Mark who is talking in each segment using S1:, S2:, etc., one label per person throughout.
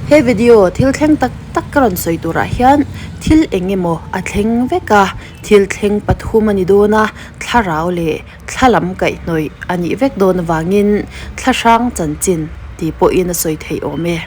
S1: He video thil thleng tak tak ka rawn sawi turah hian thil eng emaw a thleng vek a, thil thleng pathum a ni dawn a, thlarau leh thla lam kaihhnawih a nih vek dawn avangin thla hrang chanchin tih pawhin a sawi theih awm e.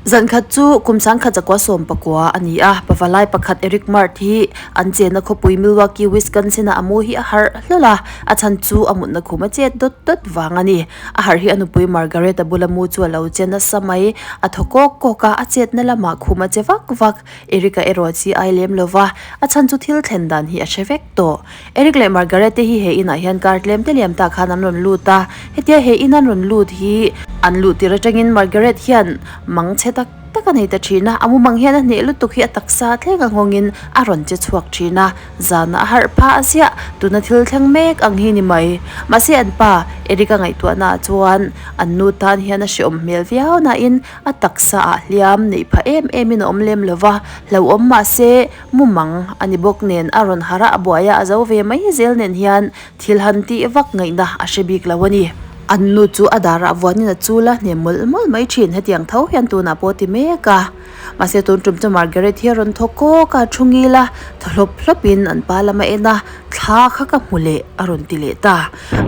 S1: Zan khat chu kum sangkhat zakua sawm pakua a ni a, pavalai pakhat Eric Mart hi an chenna khawpui Milwaukee, Wisconsin ah a mu hi a harh hlawl a, a chhan chu a mutna khum a chet dawt dawt vang a ni. A harh hi a nupui Margaret a bula mu chu a lo che nasa mai, a thaw kawk kawk a, a chetna lamah khum a che vak vak. Eric-a erawh chi ai lem lo va, a chhan chu thil thlen dan hi a hre vek tawh. Eric leh Margaret te hi he inah hian car tlem te liam tah khan an rawn lut a, hetia he in an rawn lut hi an luh tir atangin Margaret hian mang chhe tak tak a nei ta thin a, a mumang hian a hneh lutuk hi a taksa thleng a nghawngin a rawn che chhuak thin a, zanah a harh phah a ziah, tuna thil thleng mek ang hi ni mai. Mahse an pa Eric a ngaihtuahna ah chuan an nu tan hian a hreawm hmel viau nain a taksa ah hliam neih phah em em in a awm lem lova, hlauhawm mahse Mumang a ni bawk nen a rawn harh a, a buai a, a zo ve mai zel nen hian thil han tih vak ngaihna a hre bik lo a ni. An nu chu a darah vuanin a chul a, hnem mawlh mawlh mai thin. Hetiang tho hian tunah pawh a ti mek a. Mahse tun tum chu Margaret hi a rawn thaw kawk a, thu ngil a, thaw hlawp hlawpin an pa lam a en a, thla kha ka hmu leh a rawn ti leh ta.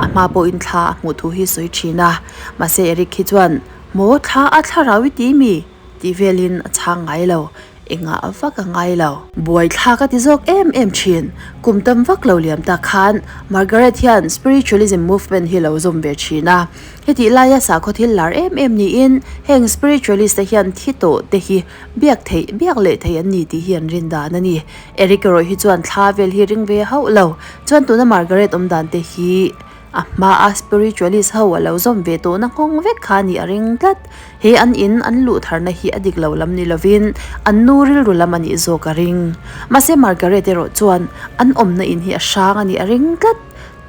S1: A hma pawhin thla a hmuh thu hi sawi thin a. Mahse Eric hi chuan, Maw thla a thlarau i ti mi? tih velin a chhang ngai lo. Engah vak a ngai lo. Buaithlak a ti zawk em em thin. Kum tam vak lo liam tak khan Margaret hian spiritualism movement hi lo zawm ve thin a. Hetih laia sakhaw thil lar em em niin heng spiritualist te hian thi tawh te hi biak theih biak leh thei an ni tih hi an rin dan a ni. Eric erawh hi chuan thla vel hi ring ve hauh lo. Chuan tuna Margaret awm dan te hi A hmaa spiritualist ho a lo zawm ve tawhna nghawng vek kha nih a ring tlat. He an in an luh tharna hi a dik lo lam ni lovin an nu rilru lam a nih zawk a ring. Mahse Margaret erawh chuan an awmna in hi a hrang a nih a ring tlat.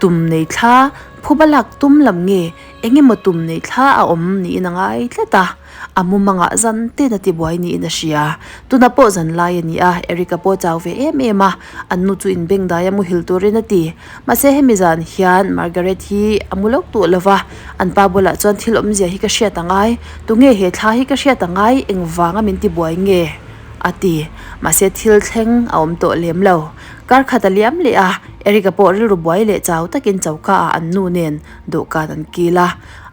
S1: Tum nei thla, phuba lak tum lam nge eng emaw tum nei thla a awm niin a ngai tlat a. A mumangah zan ten a tibuai niin a hria. Tuna pawh zan lai a ni a, Eric-a pawh chau ve em em a, an nu chu inbengdai a muhil turin a ti. Mahse hemi zan hian Margaret hi a mu lawk duh lo va, an pa bulah chuan thil awmzia hi ka hriat a ngai, tunge he thla hi ka hriat a ngai, engvanga min tibuai nge? a ti. Mahse thil thleng a awm tawh lem lo. Kar khat a liam leh a, Eric-a pawh rilru buai leh chau takin choka ah an nu nen dawhkan an kil a,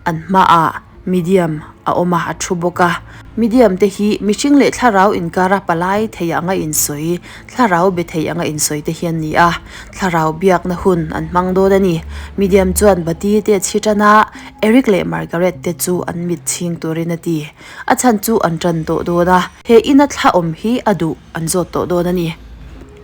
S1: an hmaah Medium a awm a, a thu bawk a. Medium te hi mihring leh thlarau inkara palai thei anga insawi, thlarau be thei anga insawi te hi an ni a. Thlarau biakna hun an hmang dawn a ni. Medium chuan Bati te a chhi tan a, Eric leh Margaret te chu an mit chhing turin a ti. A chhan chu an tan tawh dawn a. He ina thla awm hi a duh an zawt tawh dawn a ni.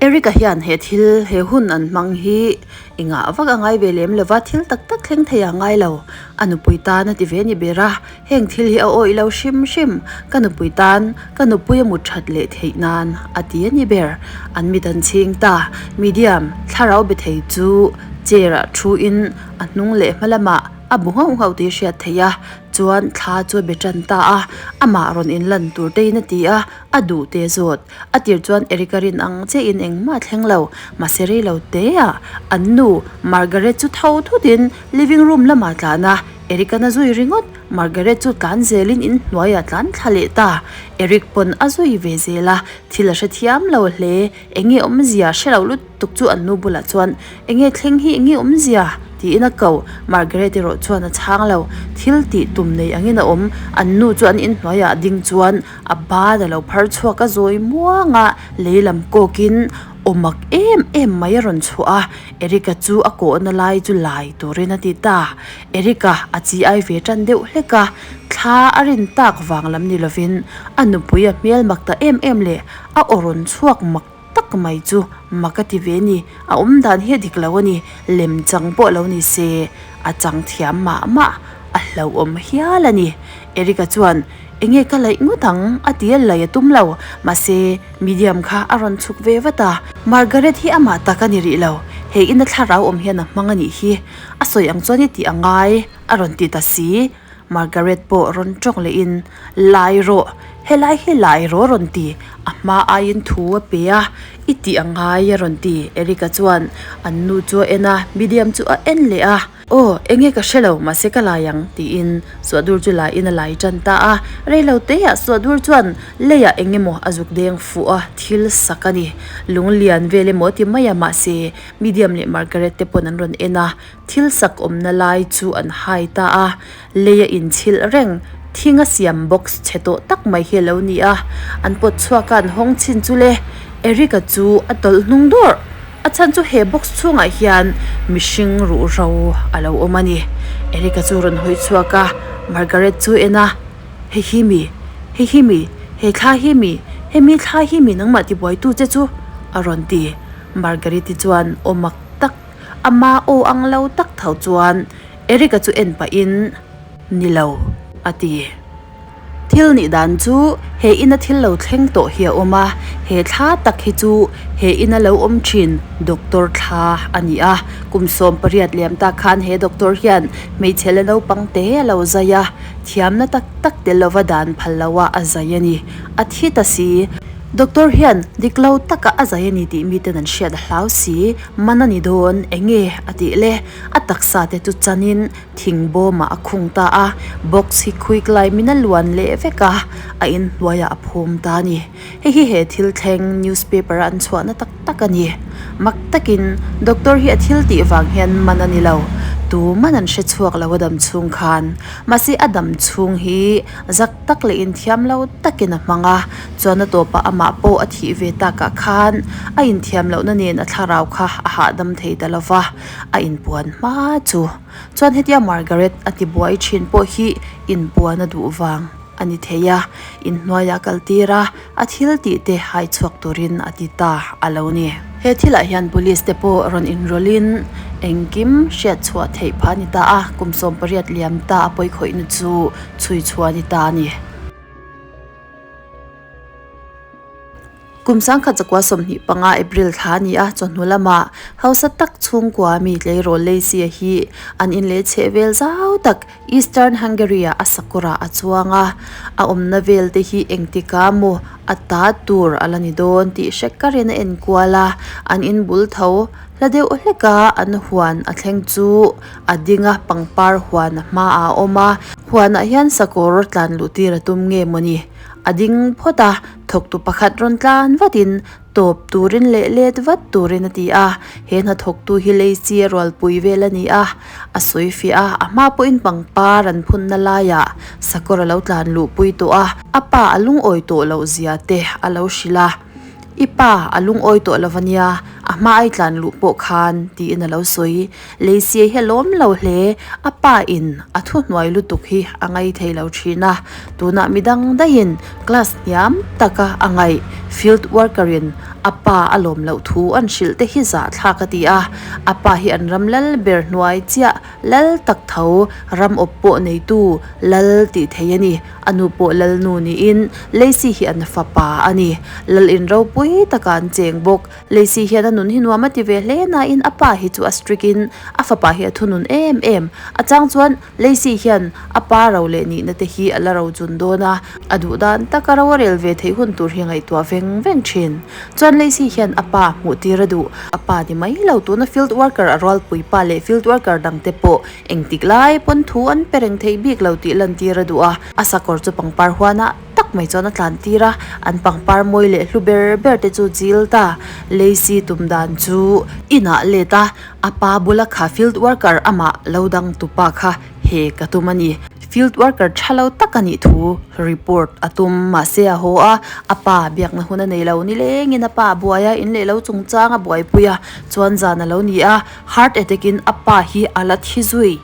S1: Eric-a hian he thil, he hun an hmang hi engah vak a ngai ve lem lova, thil tak tak thleng thei a ngai lo. A nupui tan a ti ve ni ber a, heng thil hi a awih lo hrim hrim. Ka nupui tan, ka nupui a mut that leh theih nan a ti a ni ber. An mit an chhing ta. Medium, thlarau be thei chu chair-ah thu in a hnung leh hma lamah a bu nghauh nghauh tih a hriat theih a, chuan thla chu a be tan ta a, amah rawn inlan tur te in a ti a, a duh te zawt. A tir chuan Erica rin ang che in engmah a thleng lo, mahse rei lo te ah an nu Margaret chu tho thut in living room lamah a tlan a, Eric-a'n a zui ringawt, Margaret chu tlan zel in inhnuai ah tlan thla leh ta, Eric pawn a zui ve zel a, thil a hrethiam lo hle, enge awmzia hre lo lutuk chu an nu bulah chuan enge thleng hi enge awmzia tiin a ko, Margaret erawh chuan a chhang lo, thil tih tum nei angin a awm, an nu chu an inhnuai ah a ding chuan A ban a lo phar chhuak a zawi muang a, lei lam kawkin aw mak em em mai a rawn chhuah a, Eric-a chu a kawhna lai chu lai turin a ti ta. Eric-a a chi ai ve tan deuh hlek a, thla a rin tak vang lam ni lovin a nupui a hmel mak ta em em leh a aw rawn chhuak mak tak mai chu mak a ti ve ni, a awm dan hi a dik lo a ni, lem chang pawh lo ni se a chang thiam mah mah a hlauhawm hial a ni. Eric-a chuan Enge ka laih ngawt ang? a ti a, laih a tum lo. Mahse, medium kha a rawn chhuk ve vat a. Margaret hi amah tak a ni rih lo. He ina thlarau awm hian a hmang a nih hi. A sawi ang chuan i tih a ngai, a rawn ti ta si. Margaret pawh rawn tawng lehin, Lai rawh, helai hi lai rawh a rawn ti, a hma aiin thu a pe a, i tih a ngai a rawn ti. Eric-a chuan an nu chu a en a, medium chu a en leh a. Aw, enge ka hre lo, mahse ka lai ang, tiin Suahdur chu laiin a lai tan ta a. Reilo teah Suahdur chuan leiah eng emaw a zuk deng fuh a, thil sak a ni. Lung lian vel emaw ti mai a, mahse Medium leh Margaret te pawn an rawn en a, thil sak awmna lai chu an hai ta a. Lei a inchhilh reng, thing a siam box chhe tawh tak mai hi a lo ni a, an pawt chhuak a an hawng chhin chu le, Eric-a chu a tawlh hnung dawrh. A chhan chu he box chhungah hian mihring ruhro a lo awm a ni. Eric-a chu rawn hawi chhuak a, Margaret chu en a, Hei hi mi? Hei hi mi? He thla hi mi? Hemi thla hi mi nangmah tibuaitu che chu? a rawn ti. Margaret-i chuan aw mak tak, ama aw ang lo tak tho chuan Eric-a chu en pahin, Ni lo, a ti. Thil nih dan chu he ina thil lo thleng tawh hi a awm a, he thla tak hi chu he ina lo awm thin doctor thla a ni a. Kum 18 liam tak khan he doctor hian hmeichhe la naupang te a lo zai a, thiamna tak tak tel lova dan phal loha a zai a ni. A thi ta si. Doctor hian dik lo taka a zai a ni tih miten an hriat a hlau si, man a ni dawn enge a tih le? A taksa te chu chanin Thing bawmah a khung ta a, box hi quick lime in a luan leh vek a, a inhnuaiah a phum ta a ni. Hei hi he thil thleng newspaper a an chhuahna tak tak a ni. Mak takin doctor hi a thil tih vang hian man a ni lo, tuman an hre chhuak lo a dam chhung khan. Mahse a dam chhung hi zak tak leh inthiam lo takin a hmang a, chuan a tawpah amah pawh a thih ve takah khan a inthiam lohna nen a thlarau kha a hahdam thei ta lo va. A inpuan hma chu chuan hetia Margaret a ti buai thin pawh hi inpuan a duh vang a ni thei a, inhnuaiah kal tir a, a thil tih te hai chhuak turin a ti ta a lo ni. He thilah hian police te pawh rawn inrawlhin engkim hriat chhuah theih phah a ni ta a, kum 18 liam ta a pawikhawihna chu chhui chhuah a ni ta a ni. Kum 1925 April thla a ni a, chawhnu lamah hausa tak chhungkua mi tleirawl Lacey-a hi an in leh chheh vel zau tak Eastern Hungary-ah a sakawrah a chuang a, a awmna vel te hi engtikah maw a ta tur a la ni dawn tih hre karin a enkual a, an in bul tho hla deuh hleka an huan a thleng chu a ding a, pangpar huan a hmaah a awm a, huanah hian sakawr tlan luh tir a tum nge mawni? A ding phawt a, thawktu pakhat rawn tlan vatin tawp turin leh let vat turin a ti a, he hnathawktu hi Lacey a rualpui vel a ni a, a sawi fiah a, a hma pawhin pangpar an phunna laiah sakawr a lo tlan luhpui tawh a, a pa a lungawi tawh loh zia te a lo hrilh a, I pa a lungawi tawh lo ania, a hma ai tlan luh pawh khan tiin a lo sawi. Lacey hi a lawm lo hle, a pa in a thuhnuai lutuk hi a ngai thei lo thin a, tunah midang daihin class hniam taka a ngaih field worker in a pa a lawm loh thu an hrilh te hi zahthlak a ti a, a pa hi an ram lal ber hnuai chiah lal tak tho ram awp pawh neitu lal tih thei a ni, a nu pawh lal nu niin Lacey hi an fapa a ni, lal in ropui takah an cheng bawk. Lacey hian a nun hi nuam a ti ve hle nain a pa hi chu a strict in a fapa hi a thunun em em. A chang chuan Lacey hian a pa ro leh nihna te hi a la ro chun dawn a, a duh dan taka ro a rel ve theih hun tur hi a ngaihtuah veng veng thin. Chuan Lacey hian a pa hmuh tir a duh. A pa ni mai lo tuna field worker a rualpui pa leh field worker dang te pawh engtik lai pawn thu an pe reng theih bik lo tih lantir a duh a, a sakawr chu pangpar huanah tak mai chuan a tlan tir a, an pangpar mawi leh hlu ber ber te chu chil ta. Lacey tum dan chu inah let a, a pa bula kha field worker amah lo dang tu pa kha he ka tum a ni. Field worker tha lo tak a nih thu report a tum mahse a haw a, a pa biakna hun a nei lo nilengin a pa a buai a, in leh lo chungchang a buaipui a, chuan zan a lo ni a, heart attack in a pa hi a la thi zui.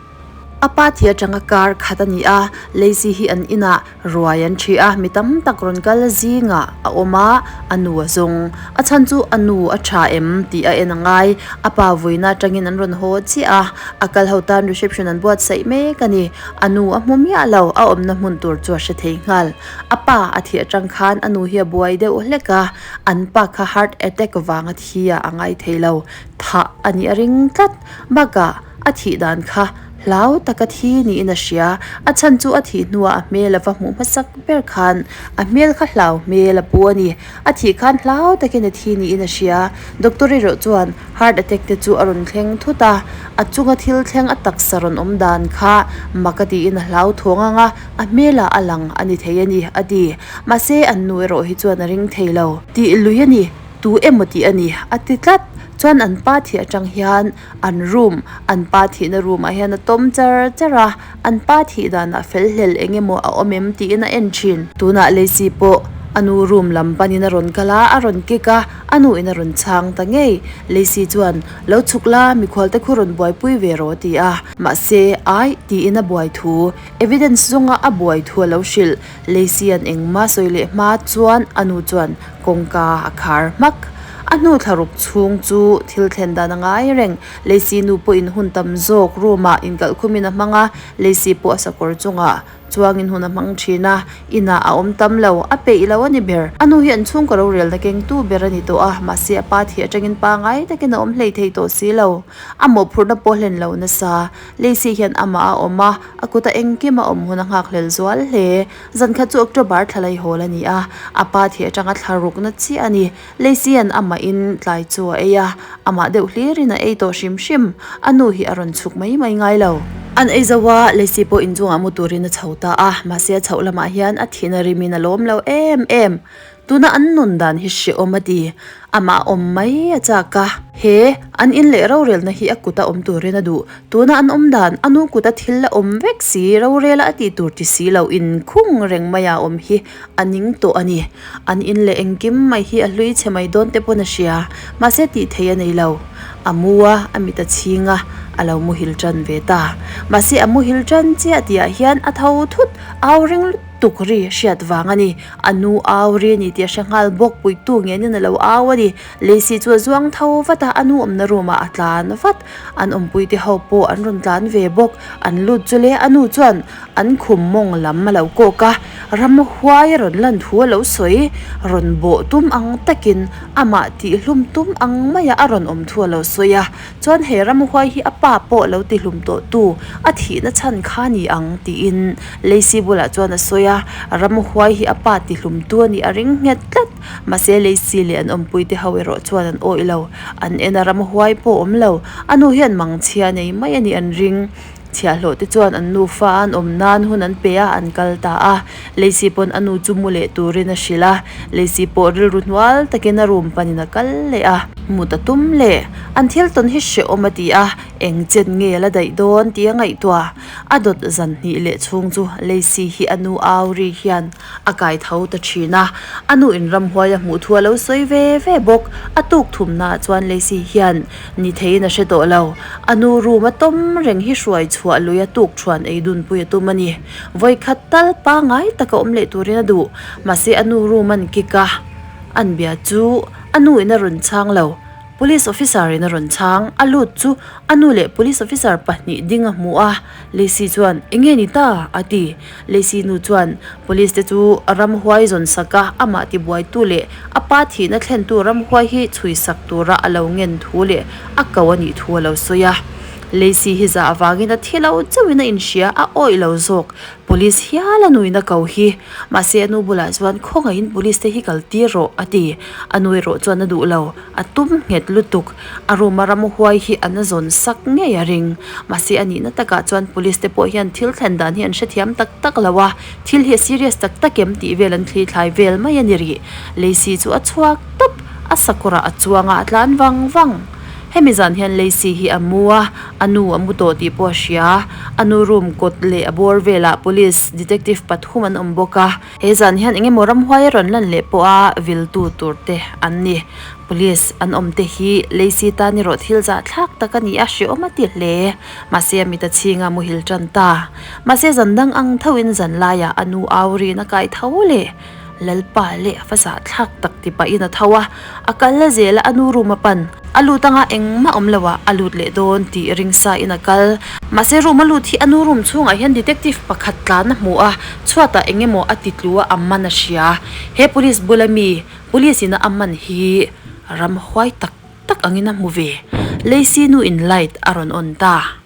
S1: A pa thi atanga kar khat a ni a, Lacey hi an inah ruai an ṭhi a, mi tam tak rawn kal zingah a awm a, a nu a zawng. A chhan chu a nu a ṭha em tih a en a ngai. A pa vuina atangin an rawn haw chiah a, a kal ho tan reception an buatsaih mek a ni. A nu a hmu miah lo, a awmna hmun tur chu a hre thei nghal. A pa a thih atang khan a nu hi a buai deuh hlek a, an pa kha heart attack vanga thi ah a ngai thei lo. Thah a nih a ring tlat. Bakah a thih dan kha. Hlau taka thi niin a hria. A chhan chu a thih hnuah a hmel a va hmuh hmasak ber khan a hmel kha hlau hmel a pu a ni. A thih khan hlau takin a thi niin a hria. Doctor erawh chuan heart attack te chu a rawn thleng thut a, a chunga thil thleng a taksa rawn awm dan kha mak a tiin a hlau thuang ang a, a hmelah a lang a ni thei a ni, a ti. Mahse an nu erawh hi chuan a ring thei lo. Tih lui a ni, tu emaw tih a ni, a ti tlat. Chuan an pa thih atang hian An room, an pa thihna room ah hian a tawm char char a, an pa thih danah fel hlel eng emaw a awm em tiin a en thin. Tunah Lacey pawh a nu room lam panin a rawn kal a, a rawn kick a, a nu in a rawn chhang ta ngei. Lacey chuan, Lo chhuk la, mikhual te khu rawn buaipui ve rawh a ti a. Mahse, Aih tiin a buai thu, evidence zawnga a buai thu a lo hrilh. Lacey an engmah sawi leh hma chuan a nu chuan kawngka a khar hmak. A hnu thlaruk chhung chu thil thlen dan a ngai reng. Lacey nu pawhin hun tam zawk room ah inkalhkhumin a hmang a, Lacey pawh a sakawr chungah chuangin hun a hmang thin a, inah a awm tam lo, a peih lo a ni ber. A nu hi an chhungkaw rorelna kengtu ber a ni tawh a, mahse a pa thih atangin pangai takin a awm hlei thei tawh si lo. A mawhphurhna pawh hlen lo nasa. Lacey hian amah a awm a, a kuta engkim a awm hun a nghakhlel zual hle. Zan khat chu October thla laihawl a ni a, a pa thih atanga thla rukna chiah a ni. Lacey-a'n amahin tlai chu a ei a, amah deuh hlirin a ei tawh hrim hrim. A nu hi a rawn chhuk mai mai ngai lo. An ei zo a, Lacey pawh inchungah mu turin a chho ta a, mahse a chhoh lamah hian a thihna rimin a lawm lo em em. Tuna an nun dan hi hrehawm a ti. Amah awm mai a chak a. He an in leh rorelna hi a kuta awm turin a duh. Tuna an awm dan, a nu kuta thil la awm vek si, rorela a tih tur ti si lo inkhung reng maia awm hi a ning tawh a ni. An in leh engkim mai hi a hlui chhe mai dawn te pawn a hria. Mahse tih theih a nei lo. A mu a, a mit a chhing a, a lo muhil tan ve ta. Mahse a muhil tan chiah tihah hian a tho thut, au ring lutuk ri hriat vang a ni. A nu au ri a ni tih a hre nghal bawk, puitu ngenin a lo au a ni. Lacey chu a zuang tho vat a, a nu awmna room ah a tlan vat. An awmpui te ho pawh an rawn tlan ve bawk. An lut chu le, a nu chuan an khum mawng lam a lo kawk a, ramhuai a rawn lan thu a lo sawi. Rawn bawh tum ang takin amah tihhlum tum ang maia a rawn awm thu a lo sawi a. Chuan he ramhuai hi a pa pawh lo tihlum tawh tu a thihna chhan kha ni ang tiin Lacey bulah chuan a sawi a, ramhuai hi a pa tihlum tu a nih a ring nghet tlat. Mahse Lacey leh an awmpui te ho erawh chuan an awih lo, an en a ramhuai pawh awm lo, a nu hian mangchhia nei mai a nih an ring. Chhiahhlawh te chuan an nufa an awm nan hun an pe a, an kal ta a. Lacey pawn a nu chu mu leh turin a hrilh a, Lacey pawh rilru hnual takin a room panin a kal leh a. Mut a tum leh, an thil tawn hi hrehawm a ti a, eng chen nge a la daih dawn tih a ngaihtuah. A dawt zan hnih leh chhung chu Lacey hi a nu au ri hian a kai tho ta thin a, a nu in ramhuai a hmuh thu a lo sawi ve ve bawk. A tuk thumnaah chuan Lacey hian ni theiin a hre tawh lo. A nu room a tawm reng hi hruai chhuah lui a tuk thuan ei dunpui a tum a ni. Vawikhat tal pangai taka awm leh turin a duh. Mahse a nu room an kick a, an bia chu a nu in a rawn chhang lo. Police officer in a rawn chhang, a lut chu a nu leh police officer pahnih ding a hmu a, Lacey chuan, Enge ni ta? a ti. Lacey nu chuan police te chu ramhuai zawn sak a, amah tibuaitu leh a pa thihna thlentu ramhuai hi chhui sak tura a lo ngen thu leh a ko a nih thu a lo sawi a. Lacey hi zah avangin a thi lo chauhin a inhria, a awih lo zawk. Police hial a nuin a ko hi. Mahse a nu bulah chuan khawngaihin police te hi kal tir rawh a ti. A nu erawh chuan a duh lo. A tum nghet lutuk. A room a ramhuai hi an zawn sak ngei a ring. Mahse a nihna takah chuan police te pawh hian thil thlen dan hi an hrethiam tak tak lo a, thil hi a serious tak tak em tih vel an thli thlai vel mai a ni rih. Lacey chu a chhuak tawp, a sakawrah a chuang a, a tlan vang vang. Hemi zan hian Lacey hi a mu a, a nu a mu tawh tih pawh a hria. A nu room kawt leh a bawr velah police detective pathum an awm bawk a. He zan hian eng emaw ramhuai a rawn lan leh pawh a viltu tur te an ni. Police an awm te hi Lacey tan erawh thil zahthlak tak a ni a, hrehawm a ti hle. Mahse a mit a chhing a muhil tan ta. Mahse zan dang ang thoin zan laiah a nu au rin a kai tho leh. Lalpa leh a va zahthlak tak ti pahin a tho a, a kal la zel a, a nu room a pan. A lut anga engmah awm lo ah a lut leh dawn tih ring sa in a kal. Mahse room a lut hi a nu room chhungah hian detective pakhat tlan a hmu a, chhuatah eng emaw a ti tlu a, a man a hria. He police bula mi, police in a a man hi ramhuai tak tak angin a hmu ve. Lacey nu in light a rawn on ta.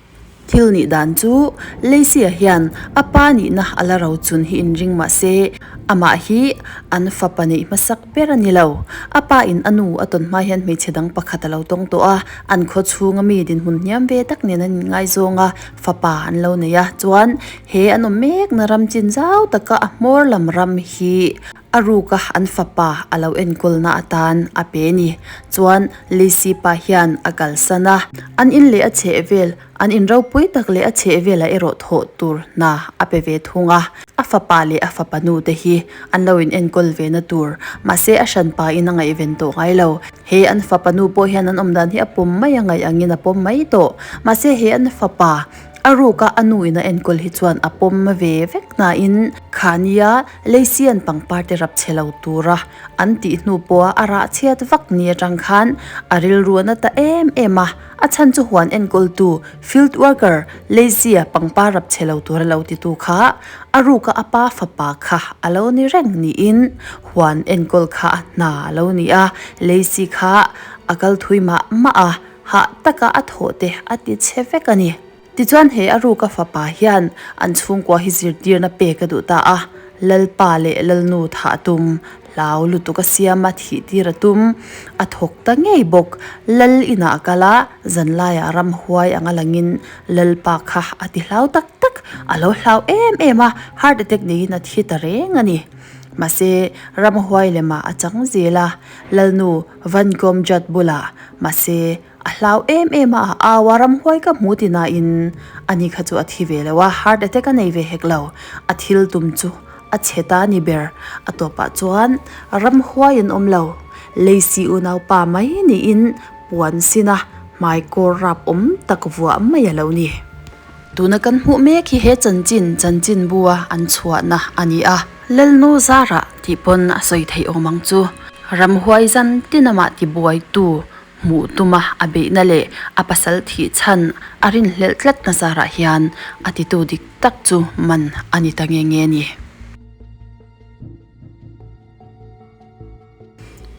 S1: Thil nih dan chu Lacey-a hian a pa nihna a la rochun hi inring mah se, amah hi an fapa neih hmasak ber a ni lo. A pa in a nu a tawn hma hian hmeichhe dang pakhat a lo tawng tawh a, an khaw chhunga mi dinhmun hniam ve tak nen an inngaizawng a, fapa an lo nei a. Chuan he an awm mekna ram chin zau taka a hmawr lam ram hi a ruka an fapa a lo enkawlna atan a pe a ni. Chuan Lacey pa hian a kalsan a, an in leh a chhehvel An in ropui tak leh a chhehvelah erawh thawh tur hna a pe ve thung a, a fapa leh a fapa nu te hi an lo in enkawl ve na tur, mahse a hran pa in a ngaihven tawh ngai lo. He an fapa nu pawh hian an awm dan hi a pawm mai a ngaih angin a pawm mai tawh, mahse he an fapa a ruka a nu in a enkawl hi chuan a pawm ve vek hnain khania Leisian pangpar te rap chhe lo tura an tih hnu pawha a rah chhiat vak ni atang khan a rilru a na ta em em a, a chhan chu huan enkawltu field worker Lazy-a pangpar rap chhe lo tura lo titu kha a ruka a pa fapa kha a lo ni reng niin huan enkawl kha a hna a lo ni a, Lazy kha a kal thui mah mah a, hah taka a thawh te a ti chhe vek a ni. Tichuan he a ruka fapa hian an chhungkua hi zirtirna pek a duh ta a, Lalpa leh Lalnu thah a tum, hlau lutuk a siam a, thih tir a tum, a thawk ta ngei bawk. Lal inah a kal a, zanlaiah ramhuai anga langin Lalpa kha a ti hlau tak tak, a lo hlau em em a, heart attack neiin a thi ta reng a ni. Mahse, ramhuai lemah a chang zel a, Lalnu Van Gomjat bulah, mahse, A hlau em em a, a au a, ramhuai ka hmu ti nain ani kha chu a thi ve lo a, heart attack a nei ve hek lo. A thil tum chu a chhe ta a ni ber. A tawpah chuan ramhuai an awm lo. Lacey unaupa mai niin puan sin a hmai kawr rap awm tak vuah mai a lo ni. Tuna kan hmuh mek hi he chanchin chanchinbu a an chhuahna a ni a. Lalnu Zarah tih pawn a sawi theih awm ang chu. Ramhuai zan tin amah tibuaitu Hmuh tuma a beihna leh a pasal thih chhan a rinhlelh tlat na zarah hian a titu dik tak chu man a ni ta nge nge a ni.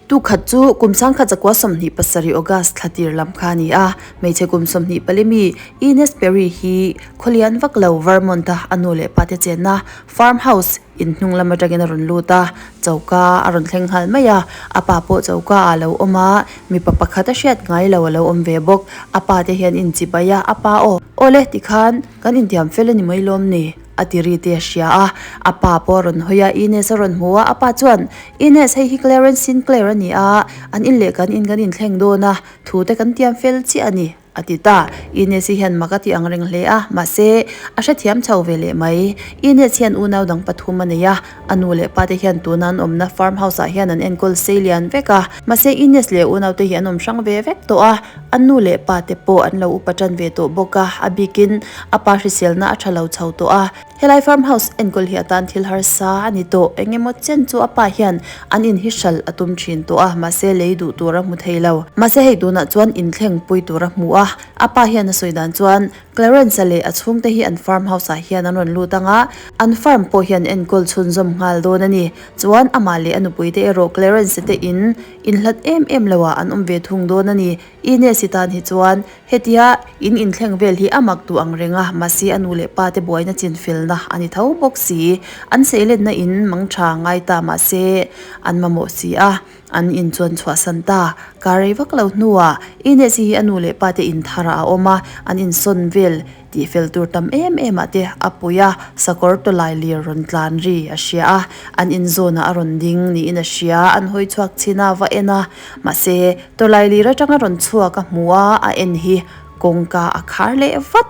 S1: Tukhat chu kum sangkhat zakua 27 August thla tir lam kha a ni a, hmeichhe kum 24 mi Ines Perry hi khawlian vak lo Vermont-a a nu leh pate chenna farm house In hnung lam atangin a rawn lut a, choka a rawn thleng nghal mai a, a pa pawh choka ah a lo awm a, mipa pakhat a hriat ngai lo a lo awm ve bawk, a pa te hian in chi bai a, a pa aw awle tikhan kan intiam fel a ni mai lawm ni a ti ri te a hria a, a pa pawh a rawn hawi a, Ines a rawn hmu a, a pa chuan Ines hei hi Clarence Sinclair a ni a, an in leh kan in kan inthleng dawn a, thu te kan tiam fel chiah a ni. A ti ta. Ines-i hian mak a ti ang reng hle a, mahse, a hrethiam chho ve leh mai. Ines hian unau dang pathum a nei a, a nu leh pate hian tuna an awmna farm house-ah hian an enkawl sei lian vek a. Mahse, Ines leh unaute hi an awm hrang ve vek tawh a, a nu leh pate pawh an lo upa tan ve tawh bawk a, a bikin a pa hriselna a tha lo chho tawh a. Helai farm house enkawl hi atan thil harsa a ni tawh. Eng emaw chen chu a pa hian an in hi hralh a tum thin tawh a, mahse lei duh tur a hmu thei lo. Mahse hei tunah chuan inthleng pui tur a hmu a, a pa hian a sawi dan chuan Clarence-a leh a chhungte hi an farm house ah hian an rawn lut ang a, an farm pawh hian enkawl chhunzawm nghal dawn a ni. Chuan amah leh a nupuite erawh Clarence-a te in inhlat em em lo ah an awm ve thung dawn a ni. Ines-i tan hi chuan Hetia in inthleng vel hi a mak duh ang reng a, mahse a nu leh pa te buaina chinfelna a ni tho bawk si. An seilenna in mang tha ngai ta mahse an mamawh si a, an in chuan chhuahsan ta. Kar rei vak lo hnuah Ines hi a nu leh pa te in tharah a awm a, an insawn vel tih fel tur tam em em ah te a pui a, sakawr tawlai lir rawn tlan ri a hria a, an inzawnah a rawn ding niin a hria, an hawi chhuak chhin a, va en a, mahse Tawlailir atanga rawn chhuak a hmu a, a en hi kawngka a khar leh vat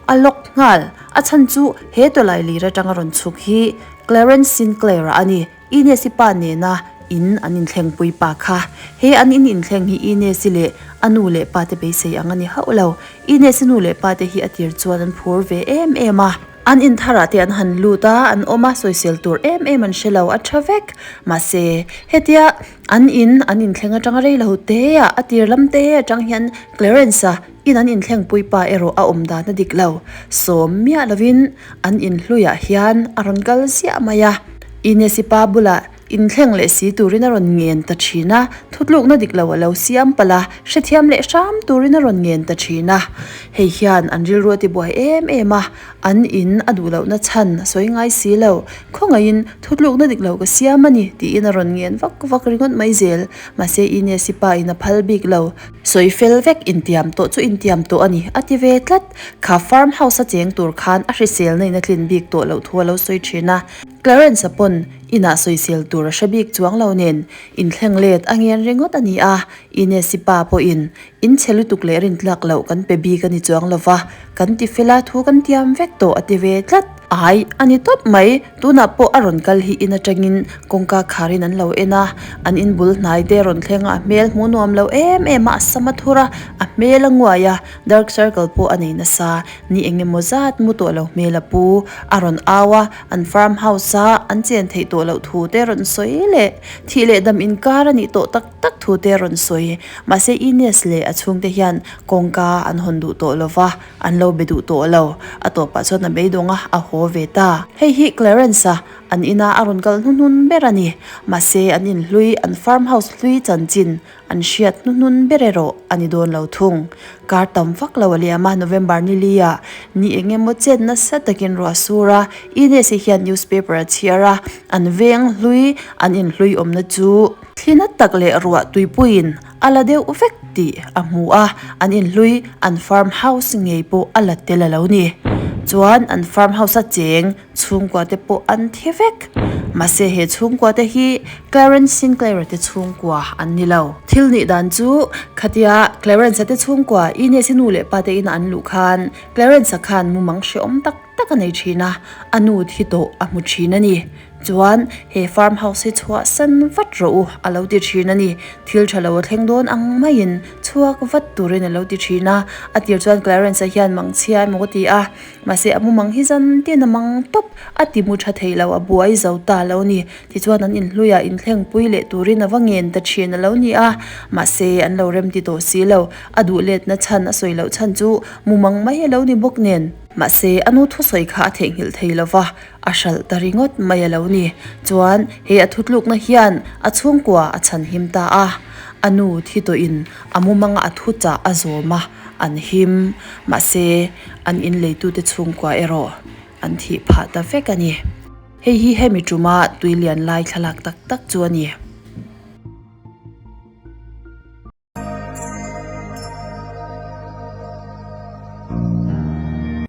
S1: a lock nghal. A chhan chu he tawlailir atanga rawn chhuk hi Clarence Sinclair-a a ni. Ines-i pa nena in an inthlengpui pa kha. He an in inthleng hi Ines-i leh a nu leh pa te beisei ang a ni hauh lo. Ines-i nu leh pa te hi a tir chuan an phur ve em em a. An intharah te an han lut a, an awm a, sawisel tur em em an hre lo, a tha vek. Mahse, hetia an in an inthleng atanga rei lo te ah, a tir lam te atang hian Clarence-a in an inthlengpui pa erawh a awm dan a dik lo. Sawm miah lovin an inhluiah hian a rawn kal ziah mai a. Ines-i pa bulah. Inthleng leh si turin a rawn ngen ta thin a, thutlukna dik lo a lo siam palh a, hrethiam leh hram turin a rawn ngen ta thin a. Hei hian an rilru a tibuai em em a, an in a duh lohna chhan a sawi ngai si lo. Khawngaihin thutlukna dik lo ka siam a ni tiin a rawn ngen vak vak ringawt mai zel. Mahse Ines-i pa in a phal bik lo. Sawi fel vek intiam tawh chu intiam tawh a ni a ti ve tlat. Kha farm house a cheng tur khan a hriselna in a tlin bik tawh loh thu a lo sawi thin a. Clarence-a pawn inah sawisel tur a hre bik chuang lo nen inthleng let a ngen ringawt a ni a, Ines-i pa pawhin in chhe lutuk leh rintlak loh kan pe bik a ni chuang lo va, kan ti fel a, thu kan tiam vek tawh a ti ve tlat. Ai, a ni tawp mai, tunah pawh a rawn kal hi in atangin kawngka kharin an lo en a, an in bul hnai te rawn thleng a, a hmel hmuh nuam lo em em a, a sam a thur a, a hmel a nguai a, dark circle pawh a nei nasa, ni eng emaw zat mu tawh lo hmel a pu, a rawn au a. An farm house a an chen theih tawh loh thu te rawn sawi leh thih leh dam inkar a nih tawh tak tak thu te rawn sawi. Mahse Ines leh a chhungte hian kawngka an hawn duh tawh lo va, an lo be duh tawh lo. A tawpah chuan a beidawng a, a haw ve ta. Hei hi Clarence-a an ina a rawn kal hnuhnun ber a ni. Mahse an inhlui, an farm house hlui chanchin An hriat hnuhnun ber erawh a ni dawn lo thung. Kar tam vak lo a liam a, November ni li ah ni eng emaw chet nasa takin ruah sur a, Ines-i hian newspaper a chhiar a, an veng hlui, an inhlui awmna chu thli na tak leh ruah tuipuiin a la deuh vek tih a hmu a, an inhlui, an farm house ngei pawh a la tel a lo ni. Chuan an farm house a cheng Chhungkua te pawh an thi vek. Mahse he chhungkua te hi Clarence Sinclair-a te chhungkua an ni lo. Thil nih dan chu khatia Clarence-a te chhungkua Ines-i nu leh pa te ina an luh khan Clarence-a khan mumang hrehawm tak tak a nei thin a, a nu thi tawh a hmu thin a ni. Chuan he farm house hi chhuahsan vat rawh u a lo ti thin a ni. Thil tha lo a thleng dawn ang maiin chhuak vat turin a lo ti thin a. A tir chuan Clarence-a hian mangchhia emaw ka ti a. Mahse a mumang hi zan tin a mang tawp, a ti mu tha thei lo, a buai zo ta lo ni. Tichuan an inhluiah inthlengpui leh turin a va ngen ta thin a lo ni a, mahse an lo rem ti tawh si lo, a duh letna chhan a sawi loh chhan chu mumang mai a lo ni bawk nen. Mahse a nu thusawi kha a theihnghilh thei lo va, a hralh ta ringawt mai a lo ni. Chuan he a thutlukna hian a chhungkua a chhanhim ta a, a nu thi tawhin a mumanga a thuchah a zawm a, an him. Mahse, an inleitute chhungkua erawh an thih phah ta vek a ni. Hei hi hemi tuma tui lian lai thlalak tak tak chu a ni.